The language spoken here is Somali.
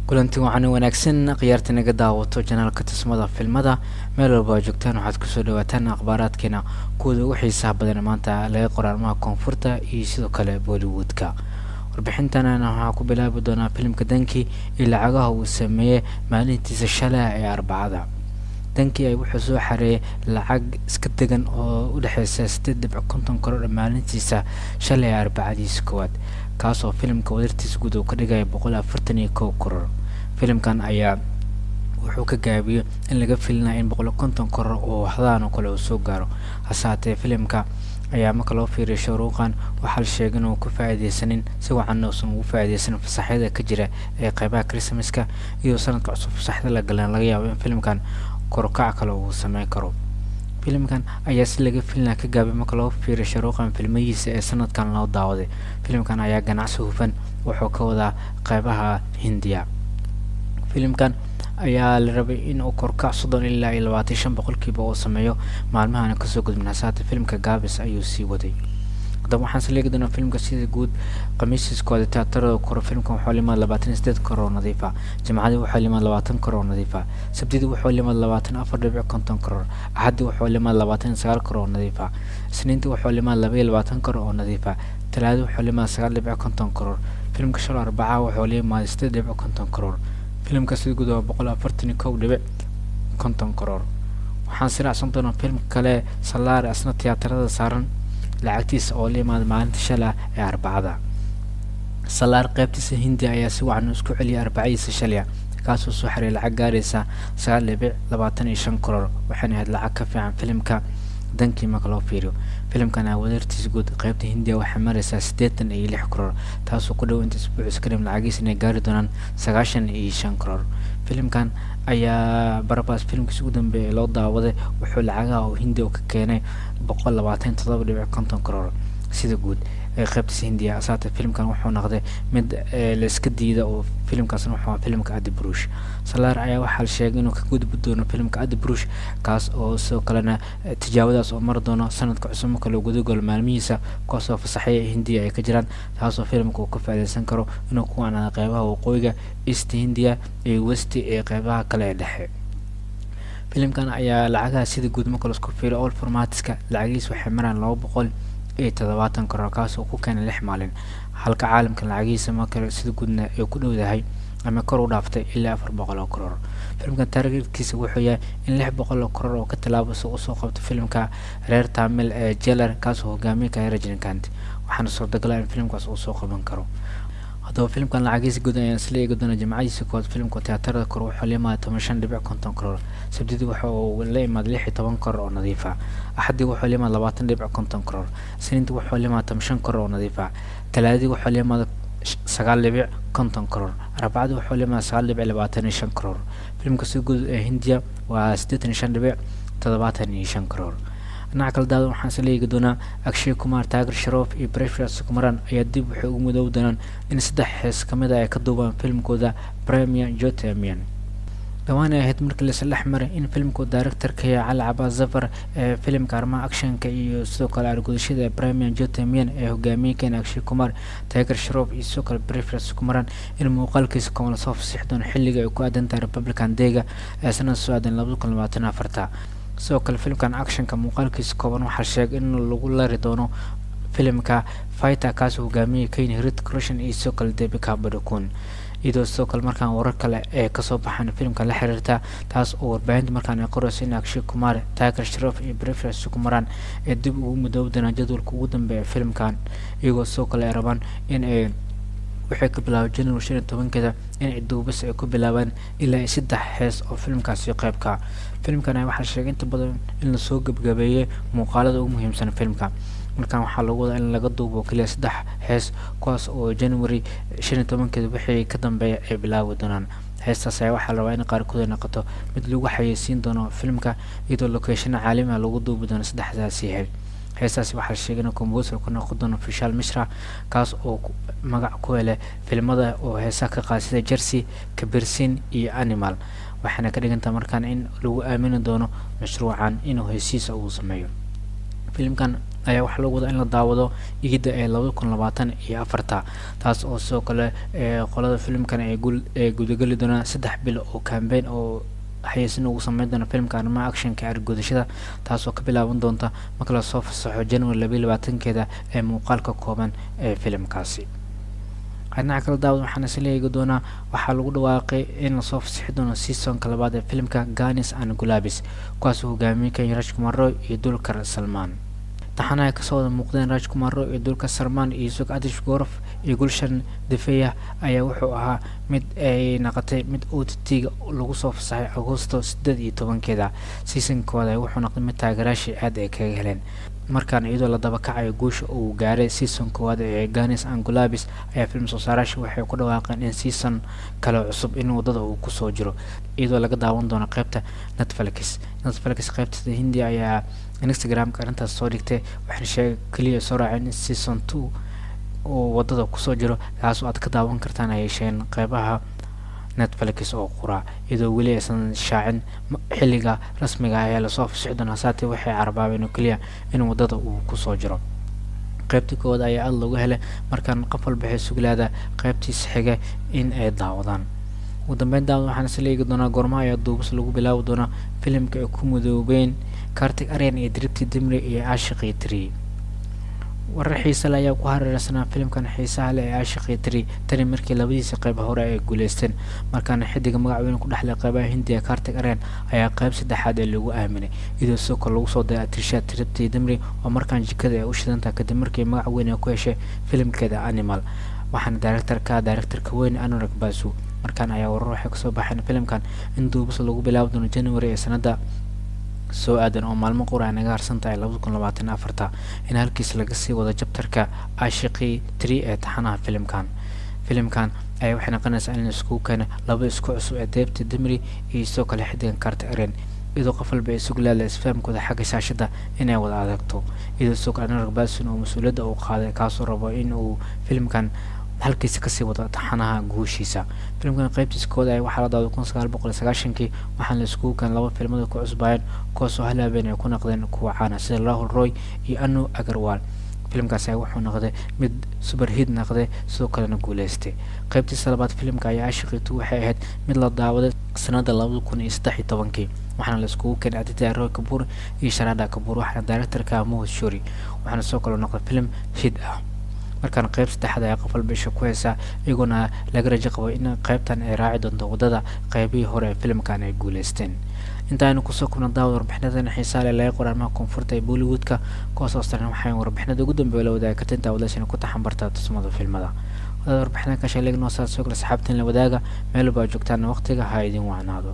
Kulanti wacan wanaagsan, khiyaarta naga daawato janaalka Tusmada Filmada, meel walba aa joogtaan, waxaad kusoo dhawaataan akhbaaraadkeena kuwada ugu xiisaha badan maanta laga qoro arrimaha koonfurta iyo sidoo kale Bollywoodka. Warbixintana waxaa ku bilaabi doonaa filimka Dunki iyo lacagaha uu sameeyey maalintiisa shalay ee Arbacada. Dunki ay wuxuu soo xareeyay lacag iska degan oo u dhexeysa 8.50 karoor maalintiisa shalay ee Arbacadiisa koowaad, kaasoo filimka wadartiisa guud uu ka dhigaya 141 karoor. Filimkan ayaa wuxuu ka gaabiyey in laga filinaya in 150 karoor oo waxdaan oo kale uu soo gaaro. Hase haatee, filimka ayaa marka loo fiiriyo Shaaruqan, waxaa la sheegay inuu ka faa'iideysanin si wacan, uusan ugu faa'iideysanin fasaxyada ka jira ee qeybaha Christmaska iyo sanadka cusub. Fasaxyada la galeen laga yaabo in filimkan korukac kale uu sameyn karo. Filimkan ayaa si laga filinaya ka gaabay marka loo fiiriyo Shaaruqan filmahiisa ee sanadkan loo daawaday. Filimkan ayaa ganacsi hufan wuxuu ka wadaa qeybaha Hindiya. Filimkan ayaa la rabay in uu korkac 30 ilaa iyo 25% uu sameeyo maalmahan kasoo gudbin. Hasaate, filimka gaabis ayuu sii waday. Haddaba waxaan saleegi doonaa filimka sida guud. Khamiistis koowaad tiyaatarada koro, filimkan wuxuu limaad 28 karoor nadiifa. Jimcadii wuxuu limaad 20 karoor nadiifa. Sabtidii wuxuu limaad 24.50 karoor. Axaddii wuxuu limaad 29 karoor nadiifa. Isniintii wuxuu limaad 22 karoor oo nadiifa. Talaadii wuxuu limaad 9.50 karoor. Filimka shal Arbaca wuxuu limaad 8.50 karoor. Filimka sida guud waa 141.50 karoor. Waxaan siraacsan doonaa filimka kale, Salaar, asna tiyaatarada saaran, lacagtiisa oo la imaada maalinta shala ee Arbacada. Salaar qaybtiisa Hindi ayaa si wacan isku celiyay arbacadiisa shalya, kaasoo soo xaray lacag gaaraysa 9.25 karoor, waxayna ahayd lacag ka fiican filimka Dunki marka loo fiiriyo. Filimkan wadartiisa guud qaybta Hindiya waxay maraysaa 86 karoor, taasoo ku dhow inta isbuuc iska dhim lacagiisa inay gaari doonaan 95 karoor. Filimkan ayaa Prabhas filimkiisa ugu dambeeyay ee loo daawaday wuxuu lacagaha oo Hindiya ka keenay 127.50 karoor sida guud ee qaybtiisa Hindiya. Asaate, filimkan wuxuu noqday mid la iska diida oo filimkaasna wuxuu ahaa filimka Adipurush. Salaar ayaa waxaa la sheegay inuu ka gudbi doono filimka Adipurush, kaas oo sidoo kalena tijaabadaas oo mari doono sanadka cusub marka loo gudagalo maalmihiisa, kuwaasoo fasaxaya Hindiya ay ka jiraan, taasoo filimka uu ka faa'iideysan karo inuu ku wacnaado qeybaha waqooyiga, East Hindiya iyo West ee qeybaha kale ee dhexe. Filimkan ayaa lacagaha sida guud marka laisku fiiriyo all formatska lacagihiisa waxay maraan 270 karoor, kaas oo ku keenay 6 maalin, halka caalamka lacagihiisa marka sida guudna ay ku dhowdahay ama kor u dhaaftay ilaa 400 oo karoor. Filimkan taargetkiisa wuxuu yahay in 600 oo karoor oo ka tilaabo si usoo qabto filimka reer Tamil ee Jailer, kaasoo hogaamiye ka Rajinikanth, waxaana suurtagala in filimkaas uu soo qaban karo. Haddaba filimkan lacagihiisa guud ayaan isla eegi doonaa. Jimcadiisa koowaad filimka tiyaatarada kor wuxuu la imaaday 15.50 karoor. Sabtidii waxa uu la imaaday 16 karoor oo nadiif ah. Axaddii wuxuu la imaaday 20.50 karoor. Isniintii wuxuu la imaaday 15 karoor oo nadiif ah. Talaadadii wuxuu la imaaday 9.50 karoor. Arbacadii wuxuu la imaaday 9.25 karoor. Filimka si guud ee Hindiya waa 85.75 karoor. Dhinaca kale daawada, waxaan isla eegi doonaa Akshay Kumar, Tiger Shroff iyo Prithviraj Sukumaran ayaa dib waxay ugu midoobi doonaan in saddex hees kamid ah ay ka duubaan filimkooda Premium Jyotirmayan. Dhawaan ay ahayd markii laisla dhex maray in filimku directorka Ali Abbas Zafar ee filimka arrimaha actionka iyo sidoo kale argudashada Premium Jyotirmayan ee hogaamiye keena Akshay Kumar, Tiger Shroff iyo sidoo kale Prithviraj Sukumaran in muuqaalkiisa kooban lasoo fasixi doono xilliga ay ku aadan tahay Republic Day-ga ee sanada soo aadan 2024. Sidoo kale, filimkan actionka muuqaalkiisa kooban waxaa sheegay in lagu lari doono filimka Fighter, kaas hogaamiyay Kane Hrithik Roshan iyo sidoo kale Deepika Padukone, iyadoo sidoo kale markaan warar kale ee kasoo baxaan filimka la xiriirta, taas oo warbaahinta markaan ay qorayso in Akshay Kumar, Tiger Shroff iyo Prithviraj Sukumaran ee dib ugu midoobi doonaan jadwalka ugu dambeeya filimkan, iyagoo sidoo kale ay rabaan in ay waxay ka bilaabay January 15-keeda in ay duubis ay ku bilaabaan ilaa iyo saddex hees oo filimkaasi qeybka. Filimkan ayaa waxaa sheegay inta badan in lasoo gebgabeeyey muuqaalada ugu muhiimsan filimka. Markaan waxaa lagu wadaa in laga duubo keliya saddex hees, kuwaas oo January 15-keeda wixii ka dambeeya ay bilaabi doonaan. Heestaas ayaa waxaa la rabaa in qaarkood ay noqoto mid lagu xayeysiin doono filimka, iyadoo location caalami ah lagu duubi doono saddexdaasi hees. Heestaasi waxaa la sheegay in composer ku noqon doono Vishal Mishra, kaas oo magac ku hele filimada oo heesaha ka qaada sida Jersey, Kabir Singh iyo Animal, waxaana ka dhigantaha markaan in lagu aamini doono mashruucan inuu heesiisa uu sameeyo filimkan. Ayaa waxaa lagu wadaa in la daawado Iidda ee 2024-ta, taas oo sidoo kale qolada filimkan ay ay gudageli doonaan 3 bil oo campaign oo xayeysin ugu sameyn doona filimka arrimaha actionka aargudashada, taas oo ka bilaaban doonta marka lasoo fasaxo January 22-keeda ee muuqaalka kooban ee filimkaasi. Dhinaca kale, daawad, waxaan isla eegi doonaa waxaa lagu dhawaaqay in lasoo fasixi doono seasonka labaad ee filimka Guns and Gulaabs, kuwaas oo hogaamiyey kenya Rajkumar Roy iyo Dulquer Salmaan. Taxanaha kasoo wada muuqdeen Rajkumar Roy iyo Dulquer Salmaan iyo sug Adish Gourav iyo Gulshan Devaiah ayaa wuxuu ahaa mid ay noqotay mid OTT-ga lagu soo fasaxay Agosto 18-keeda. Seasonkooda wuxuu noqday mid taageeraashii aad ay kaga heleen. Markaan iyadoo la daba kacayo guusha uu gaaray season koowaad ee Guns and Gulaabs, ayaa film soo saarayaasha waxay ku dhawaaqeen in season kale cusub in wadada uu kusoo jiro, iyadoo laga daawan doono qeybta Netflix. Netflix qeybta Hindiya ayaa Instagram-ka arrintaas soo dhigtay, waxayna sheegay keliya soo raaceen in season 2 uu wadada kusoo jiro, kaas oo aad ka daawan kartaan, ay yeesheen qeybaha Netflix oo qura, iyadoo weli aysan shaacin xilliga rasmiga ah ee lasoo fasixi doono. Hasaatee waxay carabaabeen oo keliya in wadada uu kusoo jiro. Qaybtii koowaad ayaa aada looga helay, markaan qof walba waxay suglaada qaybtiisa xiga in ay daawadaan. Ugu dambeyn, daawad, waxaan isla eegi doonaa goormaha ayaa duubis lagu bilaabi doonaa filimka ay ku midoobeen Kartik Aaryan iyo Triptii Dimri iyo Aashiqii 3. Warar xiise leh ayaa ku hareereysanaa filimkan xiisaha leh ee Aashiqii 3, tani markii labadiisa qeyb hore ay guuleysteen. Markaana xidiga magac weyn ku dhexlay qeybaha Hindiya, Kartik Aaryan, ayaa qeyb saddexaad ee lagu aaminay, iyadoo sidoo kale lagu soo daray Trisha Triptii Dimri oo markaan jikada ay u shidantahay kadib markii magac weyn ay ku heshay filimkeeda Animal. Waxaana directorka weyn Anurag Basu. Markaan ayaa warar waxay kasoo baxeen filimkan in duubis lagu bilaabi doono January ee sanada soo aadan, oo maalmo qura ay naga harsan tahay 2024-ta, in halkiis laga sii wado chapterka Aashiqii 3 ee taxanaha filimkan. Filimkan ayaa waxay noqonaysaa in la iskugu keeno laba isku cusub ee Triptii Dimri iyo sidoo kale xidigan Kartik Aaryan, iyadoo qof walba ay isugu leedahay isfahamkooda xagga shaashada inay wada adagto, iyadoo sidoo kale Anurag Basu oo mas-uuliyadda uu qaaday, kaasoo rabo in uu filimkan halkiisa kasii wado taxanaha guushiisa. Filimkan qaybtiisa kooda ay waxaa la daawaday 1990-kii, waxaana la iskugu keenay laba filmada ku cusbaayeen, kuwaasoo hal habeen ay ku noqdeen kuwa caana, sida Rahul Roy iyo Anu Agarwal. Filimkaasi ayaa wuxuu noqday mid super hit noqday, sidoo kalena guuleystay. Qaybtiisa labaad filimka ayaa Aashiqii 2 waxay ahayd mid la daawaday sanada 2013-kii, waxaana la iskugu keenay Aditya Roy Kapur iyo Shraddha Kapoor, waxaana directorka Mohit Suri, waxaana sidoo kale noqday film hit ah. Markaan qayb saddexaad ayaa qof walba isha ku haysaa, iyagoona laga rajo qabo in qaybtan ay raaci doonto waddada qaybihii hore ee filimkan ay guuleysteen. Inta aynu kusoo kubna, daawad, warbixinadan xiisaa leh laga qoray arrimaha koonfurta ee Bollywoodka, kuwaas oo saran, waxaan warbixinada ugu dambeeya la wadaagi karta intaa wadashana ku taxanbarta tusmada filmada. Wadaad warbixinada ka sheegay noo saa soo kale, asxaabtiin la wadaaga meel walba aad joogtaan, waqtiga ha idin wacnaado.